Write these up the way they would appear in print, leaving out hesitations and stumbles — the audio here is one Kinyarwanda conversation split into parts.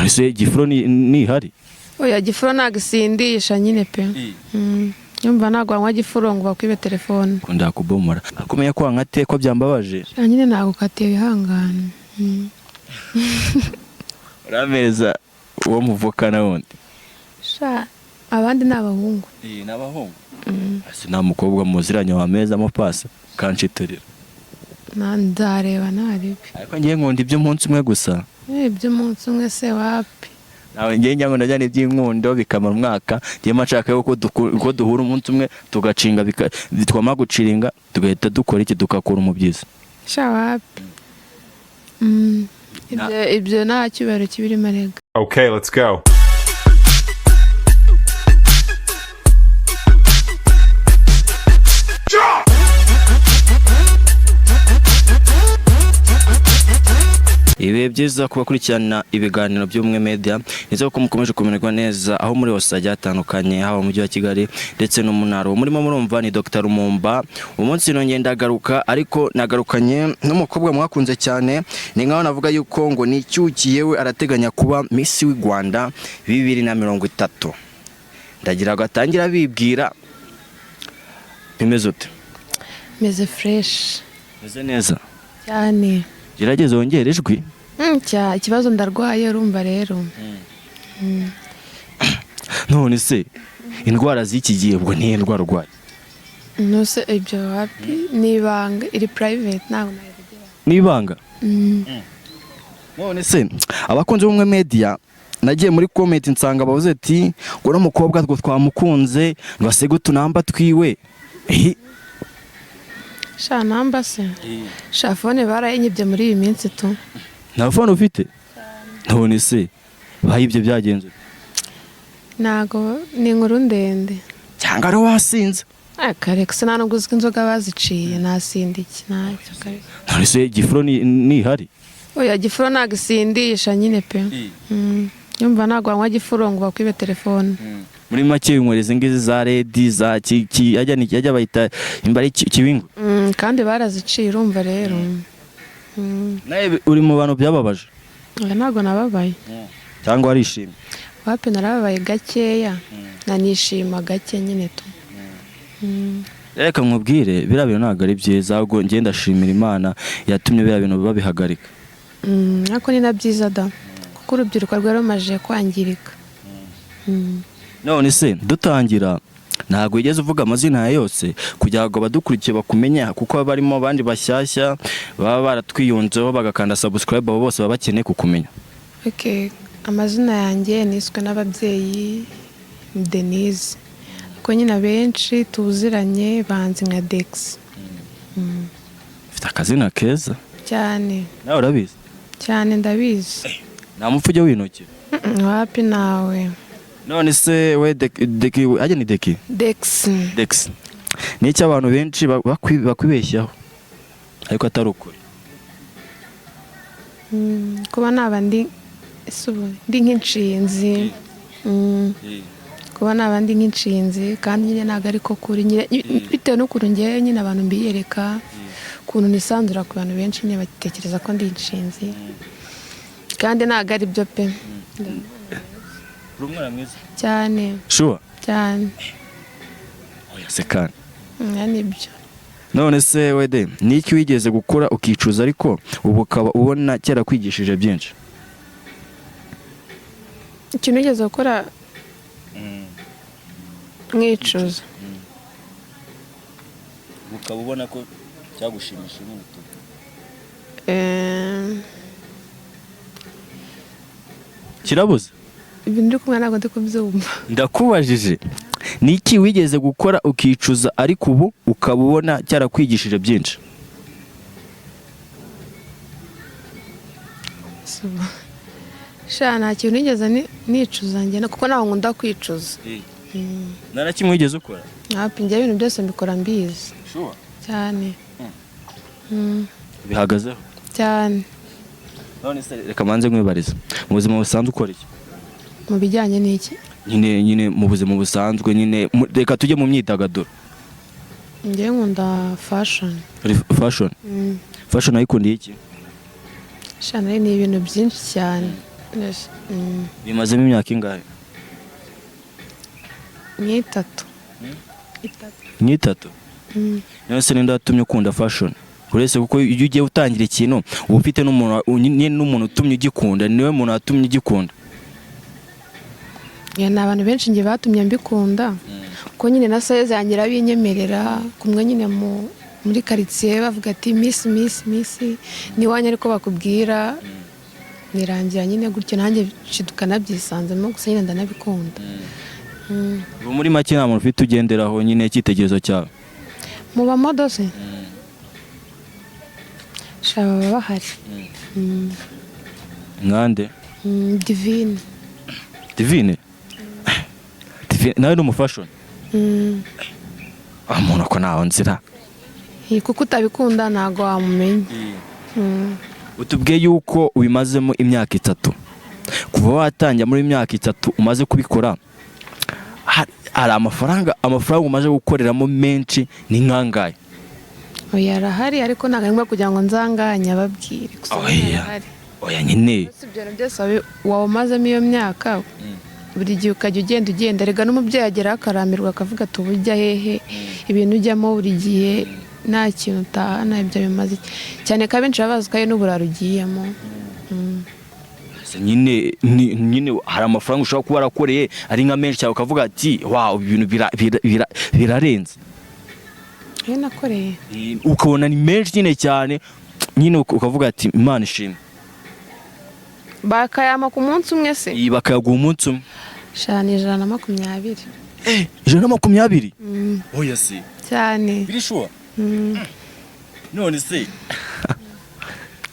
Ese gifuro nihari? Oya, gifuro ntabwo isindisha nyine pe. Yumva ntabwo wanywa gifuro ngo bakwibe telefone. Kunda kubomora akumenya ko wankate ko byambabaje. Sha nyine nagukatiye, wihangane. Urameza uwo muvukana wundi? Sha abandi ni abahungu. Ni abahungu. Ese nta mukobwa muziranye wamezamo pasi kanshiturira? Nzareba ntaribi. Ariko ngiye nkunda iby'umunsi umwe gusa. Iby'umunsi umwe se wapi? Nawe ngiye njya nkunda njyana iby'inkundo bikamara umwaka. Ngiye mba nshaka yuko ko duhura umunsi umwe tugacinga, twamara guciringa tugahita dukora iki, tugakura umubyizi. Sha wapi. Ibyo nta cyubahiro kibirimo arega. Okay, let's go. Ibihe byiza kubakurikirana ibiganiro by'Ubumwe Media. Nizere ko mukomeje kumererwa neza aho muri hose hagiye hatandukanye, haba mu mujyi wa Kigali ndetse no mu ntara. Uwo murimo murumva ni Dr Rumumba. Umunsi nongeye ndagaruka, ariko nagarukanye n'umukobwa mwakunze cyane. Ni nkaho navuga yuko ngo ni icyuki, yewe arateganya kuba Miss w'u Rwanda 2030. Ndagira ngo atangira bibwira. Bimeze ute? Meze fresh. Meze neza? Cyane. Gerageza wongere ijwi. Ikibazo ndarwaye, urumva rero. None se indwara z'iki gihe ubwo niyo ndwara urwaye? Nuse ibyo wapi, ni ibanga iri private, ntabwo nabivugira. N'ibanga. None se abakunzi b'Ubumwe Media, nagiye muri comment nsanga bavuze ati ngo uno mukobwa ngo twamukunze, ngo asige utunamba twiwe. Ehe. Sha namba se, sha phone barayinyibye muri iyi minsi tu. Nta phone ufite? None se bayibye byagenze ute? Ntago, ni inkuru ndende. Cyangwa ari wasinze? Kare se nta nubwo uziko inzoga baziciye, nasinda iki? Ntacyo kare. None se gifuro nihari? Oya, gifuro ntabwo isindisha nyine pe. Yumva ntabwo wanywa gifuro ngo bakwibe telefone. Muri make winywera izi ngizi za redi za ki ajya ni ajya bayita imba ari kibingo. Kandi baraziciye, urumva rero. Nawe uri mu bantu byababaje? Oya, ntabwo nababaye. Cyangwa warishimye? Wapi, narababaye gakeya, nanishima gake nyine tu. Reka nkubwire, biriya bintu ntabwo ari byiza, ahubwo njye ndashimira Imana yatumye biriya bintu babihagarika. Ariko ni na byiza da, kuko urubyiruko rwari rumaze kwangirika. None se dutangira ntabwo wigeze uvuga amazina yawe yose kugira ngo abadukurikiye bakumenye, kuko haba barimo abandi bashyashya baba baratwiyunzeho bagakanda subscribe, abo bose baba bakeneye kukumenya. Okay. Amazina yanjye niswe n'ababyeyi ni Denise, ariko nyine abenshi tuziranye banzi nka Dex. Ufite akazina keza. Cyane. Nawe urabizi? Cyane, ndabizi. Nta mupfu ujya winokera? Wapi nawe. None se we Deki, ajya ni Deki? Dex. Dex, ni icyo abantu benshi bakwibeshyaho ariko atari ukuri? Kuba naba ndi ese ubu ndi nk'inshinzi. Kuba naba ndi nk'inshinzi, kandi nyine ntabwo ariko kuri nyine, bitewe n'ukuntu ngewe nyine abantu mbiyereka, ukuntu nisanzura ku bantu benshi, nyine batekereza ko ndi inshinzi, kandi ntabwo ari byo pe. Uri umwana mwiza. Cyane. Sure? Cyane. Oya se kandi. Ya, nibyo. None se wede, ni iki wigeze gukora ukicuza, ariko ubu ukaba ubona cyarakwigishije byinshi? Ikintu nigeze gukora mwicuza? Ukaba ubona ko cyagushimishije nyine tu. Kirabuze. Ibintu uri kumwe ntabwo ndi kubyumva. Ndakubajije, ni iki wigeze gukora ukicuza, ariko ubu ukaba ubona cyarakwigishije byinshi? Sha nta kintu nigeze nicuza njye, kuko ntabwo nkunda kwicuza. Nta na kimwe wigeze ukora? Hapi, njye ibintu byose mbikora mbizi cyane. Bihagazeho? Cyane. None se reka manze nkwibariza, mu buzima busanzwe ukora iki? Mu bijyanye n'iki? Nyine mu buzima busanzwe nyine, reka tujye mu myidagaduro. Njye nkunda fashion. Fashion? Fashion ayikundiye iki? Sha nayo ni ibintu byinshi cyane. Yes. Bimazemo imyaka ingahe? Nk'itatu. Itatu. Nk'itatu. None se ninde watumye ukunda fashion? Uretse kuko iyo ugiye utangira ikintu uba ufite n'umuntu nyine, n'umuntu utumye ugikunda, niwe muntu watumye ugikunda. Yeah, ni abantu benshi njye batumye mbikunda, kuko nyine na size yanjye irabinyemerera. Kumwe nyine muri karitsiye bavuga ati: "Miss, miss, miss", n'iwanyu ariko bakubwira, nirangira nyine gutyo, nanjye nshiduka nabyisanzemo, gusa nyine ndanabikunda. Ubu muri make nta muntu ufite ugenderaho nyine icyitegererezo cyawe? Mu ba model se? Sha, baba bahari. Nkande? Divine. Divine? Divine nawe ni umu fashion? Mm. Ah, umuntu ko ntaho nzira. Kuko utabikunda ntabwo wamumenya. Utubwiye yuko ubimazemo imyaka 3. Kuva watangira, muri imyaka 3 umaze kubikora, hari amafaranga umaze gukoreramo menshi ni nkangahe? Oya, arahari, ariko ntabwo ari ngombwa kugira ngo nzanganye ababwire gusa. Oya. Arahari. Oya nyine. Si ibyo bintu byose wawumazemo iyo myaka, buri gihe ukajya ugenda ugenda, rega n'umubyeyi ageraho akaramirwa, akavuga ati: "Ubu ujya hehe? Ibintu ujyamo buri gihe nta kintu utahana, ibyo bimaze iki?" Cyane ko abenshi baba bazi ko ari n'uburaro ugiyemo. Se nyine nyine hari amafaranga ushobora kuba warakoreye ari nka menshi cyane, ukavuga ati: "Wow, ibintu birarenze." Ayo nakoreye? Ukabona ni menshi nyine cyane nyine, ukavuga ati: "Imana ishimwe." Bakayama ku munsi umwe se? Iyi bakayaguha umunsi umwe. Shana, 120. 120? Mm. Oya se! Cyane. Biri sure? Mm. None se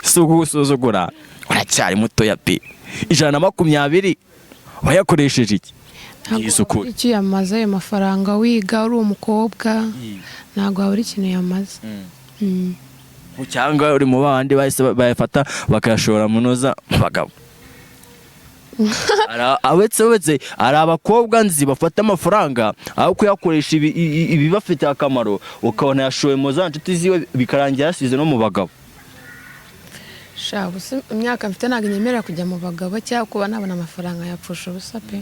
si ugusuzugura? Uracyari mutoya pe! 120 wayakoresheje iki? Ntabwo Isuku. wabura icyo uyamaze ayo mafaranga, wiga uri umukobwa, ntabwo wabura ikintu yamaze. Cyangwa uri mu bandi bahise bayafata bakayashora mu noza mu bagabo? Uretse hari abakobwa nzi bafata amafaranga aho kuyakoresha ibibafitiye akamaro, ukabona yashoye mu za nshuti ziwe, bikarangira yasize no mu bagabo. Sha, ubu imyaka mfite ntabwo inyemerera kujya mu bagabo cyangwa kuba nabona amafaranga yapfusha ubusa pe.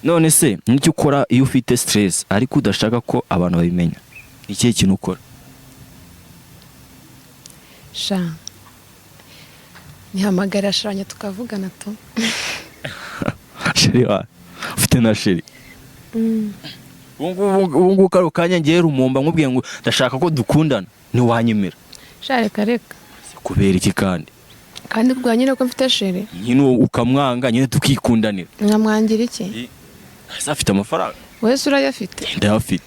None se nicyo ukora iyo ufite stress ariko udashaka ko abantu babimenya? Ni ikihe kintu ukora? Sha, nihamagara shanya tukavugana tu. Chéri wawe? Ufite na chéri? Ubu ngubu kano kanya ngewe Rumumba nkubwiye ngo ndashaka ko dukundana, ntiwanyemera? Sha, reka reka. Kubera iki kandi? Kandi ubwa nyine ko mfite chéri. Nyine ukamwanga nyine tukikundanira. Nkamwangira iki? Ese afite amafaranga? Wese urayafite? Ndayafite,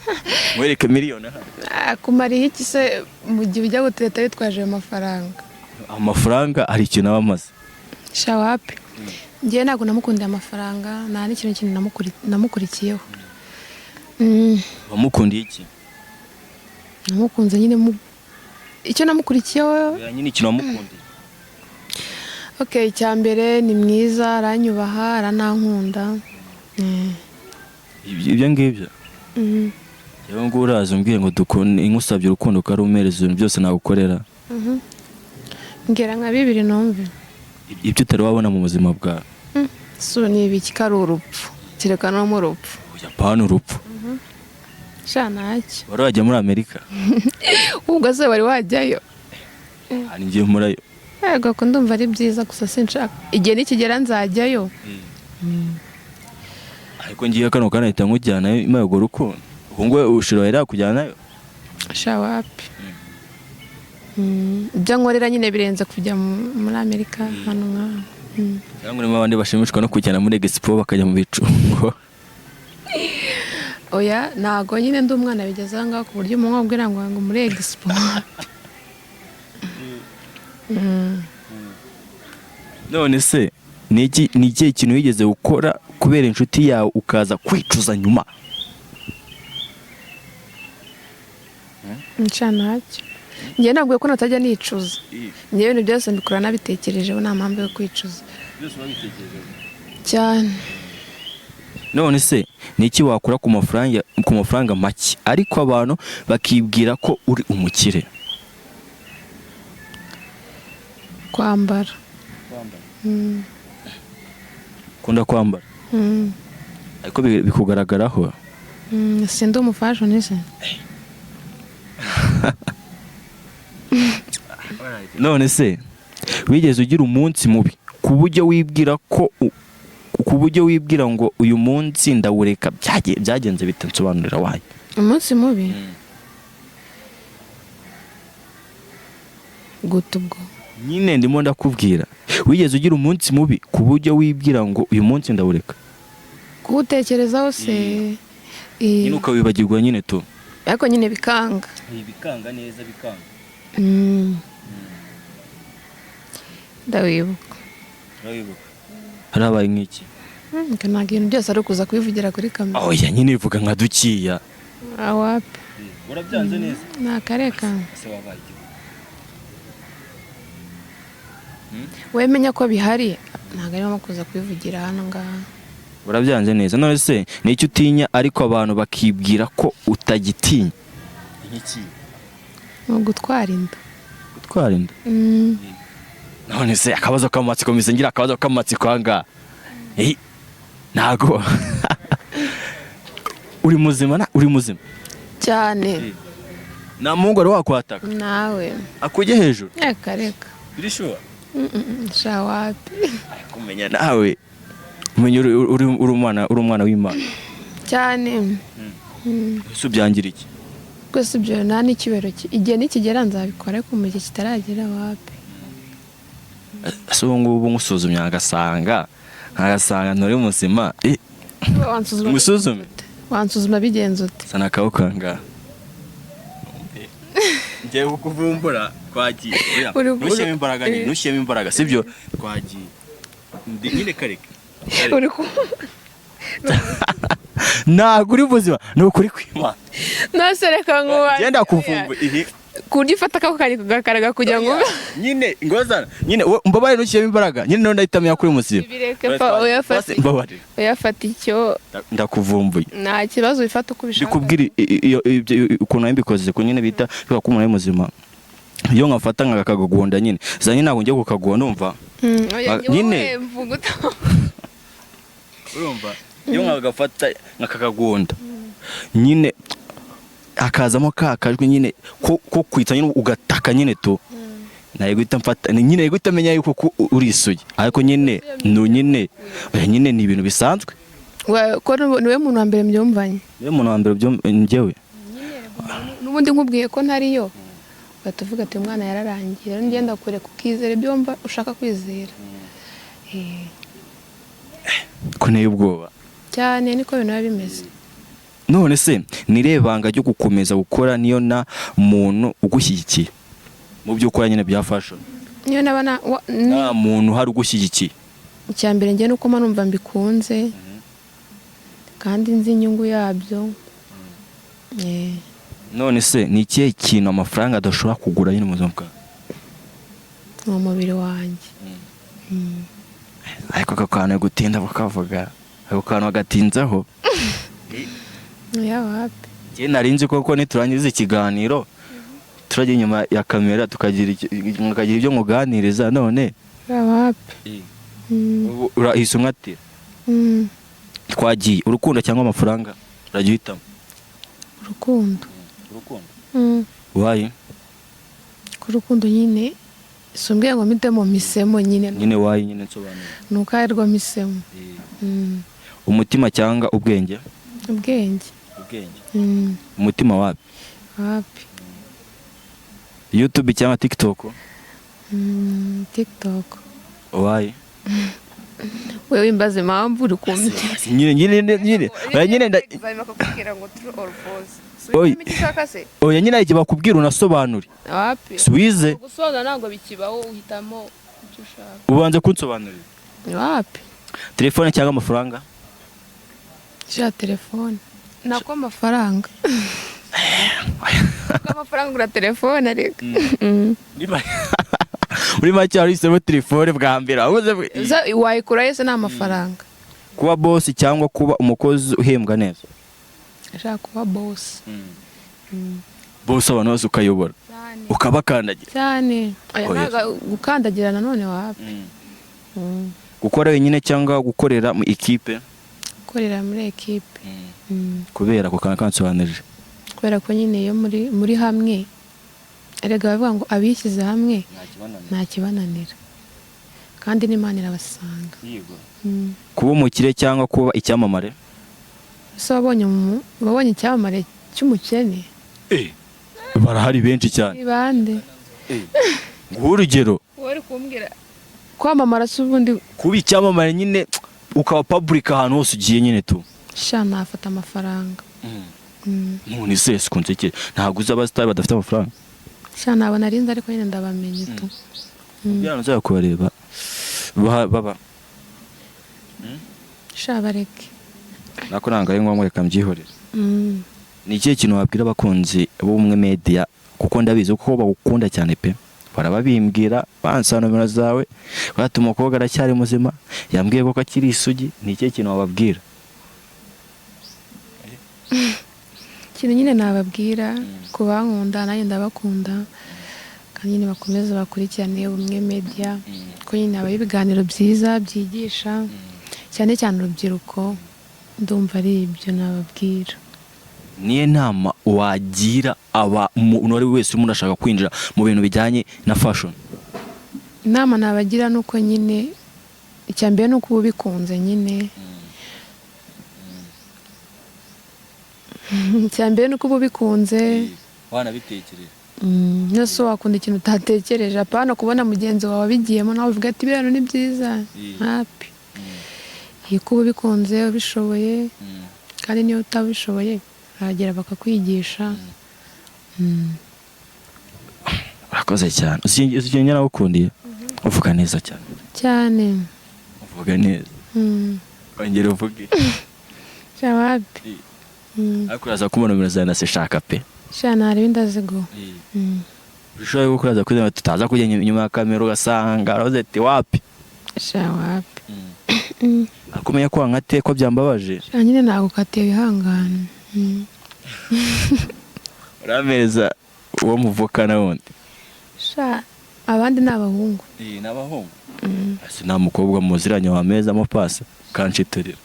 mwereke miliyoni ahari. Ah, kumariye iki se mu gihe ujya gutereta witwaje ayo mafaranga? Amafaranga hari ikintu aba amaze. Sha, wapi, njyewe ntabwo namukundiye amafaranga, nta n'ikintu kintu namukurikiyeho. Wamukundiye iki? Namukunze nyine icyo namukurikiyeho. Oya, nyine ikintu wamukundiye. Okay, icya mbere ni mwiza, aranyubaha, aranankunda. Ibyo ngibyo? Mm. Yewe ngo uraza umbwiye ngo dukunde, nkusabye urukundo ukarumpereza, ibintu byose nagukorera. Mbwira nka bibiri numve. Ibyo utari wabona mu buzima bwawe. So ni ibiki? Ko ari urupfu? Kereka no mu rupfu. Oya, pana urupfu. Sha, ntacyo. Wari wajya muri Amerika? Ubwo se wari wajyayo? Hari ngiye murayo. Yego, ko ndumva ari byiza, gusa sinshaka, igihe nikigera nzajyayo. Ariko ngiye kano kanya ahita nkujyanayo imana urwo rukundo, ubu ngubu ushira wari yakujyanayo. Sha, wapi. Ibyo nkorera nyine birenze kujya muri Amerika hano nkaha. Cyangwa urimo abandi bashimishwa no kujyana muri expo, bakajya mu bicungo? Oya, ntago nyine ndi umwana bigeze aho ngaho ku buryo umuntu wabwira ngo muri expo. None se ni ikihe kintu wigeze gukora kubera inshuti yawe ukaza kwicuza nyuma? Nca, ntacyo. Njye ntabwo ko natajya nicuza. Njye ibintu byose mbikora nabitekerejeho, nta mpamvu yo kwicuza cyane. None se ni iki wakora ku mafaranga make ariko abantu bakibwira ko uri umukire? Kwambara. Ukunda kwambara? Mm. Ariko bikugaragaraho. Sindi umufashioniste. None se wigeze ugira umunsi mubi ku buryo wibwira ko ku buryo wibwira ngo uyu munsi ndawureka? Byagenze bite? Nsobanurira wayo. Umunsi mubi gute ubwo? Nyine ndimo ndakubwira, wigeze ugira umunsi mubi ku buryo wibwira ngo uyu munsi ndawureka? Kuwutekerezaho se? Nyine ukawibagirwa nyine tu. Ariko nyine bikanga. Bikanga neza, bikanga. Ndawibuka. Harabaye nk'iki? Ntabwo ibintu byose ari ukuza kubivugira kuri kamera. Oya, nyine ivuga nka dukiya. Awapi. Urabyanze neza. Ni akareka. Ese wabaye iki? Wemenya ko bihari, ntabwo arimo kuza kubivugira hano ngaha. Urabyanze neza. None se ni icyo utinya ariko abantu bakibwira ko utagitinya? Iki? Ni ugutwara inda. Gutwara inda? None se akabazo k'amatsiko, mise ngira akabazo k'amatsiko aha ngaha. Ntago uri muzima? Na uri muzima? Cyane. Nta muhungu wari wakwataka? Nawe. Akujye hejuru? Reka reka. Biri sure? Sha, wapi. Kumenya nawe umenya uri umwana w'Imana. Cyane. Ese ubyangira iki? Rwose ibyo nta n'ikibero, igihe nikigera nzabikora, ariko mu gihe kitaragera wapi. Ese ubu ngubu nkusuzumye nkagasanga nturi muzima? Wansuzuma? Ngusuzume? Wansuzuma bigenze ute? Sana akaboko ngaha, ngiye kukuvumbura. Twagiye. Oya, ntushyiremo imbaraga nyine, ntushyiremo imbaraga, sibyo? Twagiye. Nyine kareka. Uri ku Ntabwo uri muzima, ni ukuri kw'Imana. Nase reka nkubaze. Genda kuvumbura ihi. Ku buryo ufata akaboko kanjye kugakaraga kugira ngo Nyine ngozana nyine, mbabarire, ntushyiremo imbaraga nyine, none ndahita menya ko uri muzima. Bireke pa, uyafate. Basi, mbabarire. Uyafata icyo. Ndakuvumbuye. Nta kibazo, wifata uko ubishaka. Ndikubwira ukuntu nari mbikoze ku nyine bita bivuga ko umuntu ari muzima iyo nkafata nkakagugunda nyine za nyine, ntabwo ngiye kukaguha, numva. Oya, Ah, nyine. wowe mvuga Urumva iyo nkagafata nkakagunda nyine hakazamo ka kajwi nyine ko kwita nyine ugataka nyine tu, nari guhita mfata nyine, nari guhita menya yuko ko urisuye, ariko nyine nu nyine, oya, nyine ni ibintu bisanzwe. Ko niwe muntu wa mbere mbyumvanye. Niwe muntu wa mbere njyewe. N'ubundi nkubwiye ko ntariyo, ugahita uvuga ati umwana yararangiye. Rero ngenda kure kukizera ibyo wumva ushaka kwizera. Ko nteye ubwoba. Cyane, niko ibintu biba bimeze. None se ni irihe banga ryo gukomeza gukora niyo nta muntu ugushyigikiye mu byo ukora nyine bya fashion? Niyo naba Nta muntu uhari ugushyigikiye. Icya mbere njye nuko mba numva mbikunze kandi nzi inyungu yabyo. None se ni ikihe kintu amafaranga adashobora kugura nyine mu buzima bwawe? Ni umubiri wanjye. Ariko ako kantu gutinda bakavuga, ako kantu bagatinzaho. Ya, wapi. Njye nari nzi koko niturangiza ikiganiro turajya inyuma ya kamera tukagira mukagira ibyo muganiriza, none Ya, wapi. Ubu urahise umwatira. Twagiye. Urukundo cyangwa amafaranga, urajya uhitamo. Urukundo. Urukundo? Wayi? Ku rukundo nyine, si umbwiye ngo mpitemo, mpisemo nyine. Nyine wayi nyine, nsobanura. Ni uko arirwo mpisemo. Umutima cyangwa ubwenge? Ubwenge. Ubwenge? Umutima wapi? Wapi. YouTube cyangwa TikTok? TikTok. Wayi? Wewe wimbaza impamvu uri kumwe. Nyine oya, nyine Bakakubwira ngo true or false. Oy. Icyo ushaka se? Oya nyine, igihe bakubwira unasobanure. Wapi. Suwize. Gusobanura ntabwo bikibaho, uhitamo icyo ushaka. Ubanza kunsobanurira. Wapi. Telefone cyangwa amafaranga? Sha, telefone, nako amafaranga, kuko amafaranga ugura telefone ariko. Muri make wahisemo telefone bwa mbere wabuze Wayikura yese ni amafaranga. Kuba boss cyangwa kuba umukozi uhembwa neza? Ashaka kuba boss. Boss, abantu bose ukayobora, Cyane. ukabakandagira. Cyane. Oya, Oya. ntabwo gukandagira nanone, wapi. Gukora wenyine cyangwa gukorera mu ikipe? Gukorera muri ekipe. Kubera ako kantu kansobanurije. Kubera ko nyine iyo muri hamwe, erega bavuga ngo abishyize hamwe nta kibananira, kandi n'Imana irabasanga. Kuba umukire cyangwa kuba icyamamare? Ese wabonye icyamamare cy'umukene? Barahari benshi cyane. Ni bande? Nguhe urugero. Wari kumbwira kwamamara se ubundi? Kuba icyamamare nyine, ukaba public ahantu hose ugiye nyine tu. Sha, nafata amafaranga. None se sikunze ntabwo uzi abasitari badafite amafaranga? Sha, ntabwo narinzi, ariko nyine ndabamenye tu. Kugira ngo nzajya kubareba baba Sha, bareke. Nako ntabwo ari ngombwa, reka mbyihorere. Ni ikihe kintu wabwira abakunzi b'Ubumwe Media? Kuko ndabizi ko bagukunda cyane pe, barababimbwira, bansaba nomero zawe, bati umukobwa aracyari muzima, yambwiye ko akiri isugi. Ni ikihe kintu wababwira? Ikintu nyine nababwira ku bankunda, nanjye ndabakunda, kandi nyine bakomeze bakurikirane Ubumwe Media, ko nyine habaho ibiganiro byiza byigisha cyane cyane urubyiruko. Ndumva ari ibyo nababwira. Niyo nama wagira aba umuntu uwo ari we wese urimo urashaka kwinjira mu bintu bijyanye na fashion? Inama nabagira ni uko nyine icya mbere ni uko uba ubikunze nyine. Icya mbere ni uko uba ubikunze. Wanabitekereje. Nese wakunda ikintu utatekereje? Apana kubona mugenzi wawe abigiyemo nawe uvuga ati biriya ni byiza, hapi. Iyo uba ubikunze, ubishoboye, kandi niyo utabishoboye uragera bakakwigisha. Urakoze cyane. Uzi ikintu naragukundiye? Uvuga neza cyane. Cyane. Uvuga neza. Ongera uvuge. Sha, wapi. Ariko uraza kubona nomero zawe nase shaka pe. Sha, ntarebe, ndaziguha. Ushobora gukora kuri tutaza kujya inyuma ya kamera, ugasanga aravuze ati wapi. Sha, wapi. Ariko umenya ko wankatiye, ko byambabaje. Sha, nyine nagukatiye, wihangane. Urameza uwo muvukana wundi? Sha, abandi ni abahungu. Ni abahungu. Ese nta mukobwa muziranye wamezamo pasi kanshiturira?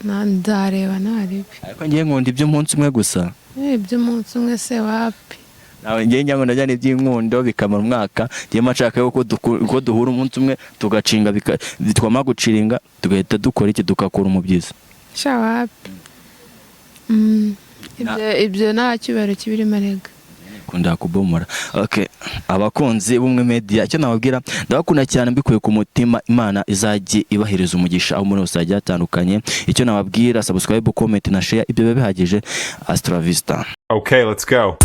Nzareba, ntarebe. Ariko ngiye nkunda iby'umunsi umwe gusa. Iby'umunsi umwe se wapi. Nawe ngiye njya ngo ndajyana iby'inkundo bikamara umwaka. Ngiye mba nshaka yuko ko duhura umunsi umwe tugacinga, twamara guciringa tugahita dukora iki, tugakura umubyizi. Sha, wapi. Ibyo nta cyubahiro kibirimo arega. Kunda kubomora. Okay, abakunzi b'Ubumwe Media, icyo nababwira, ndabakunda cyane mbikuye ku mutima. Imana izajye ibahereza umugisha aho muri hose hagiye hatandukanye. Icyo nababwira, subscribe, comment na share, ibyo biba bihagije. Hasta la vista. Okay, let's go.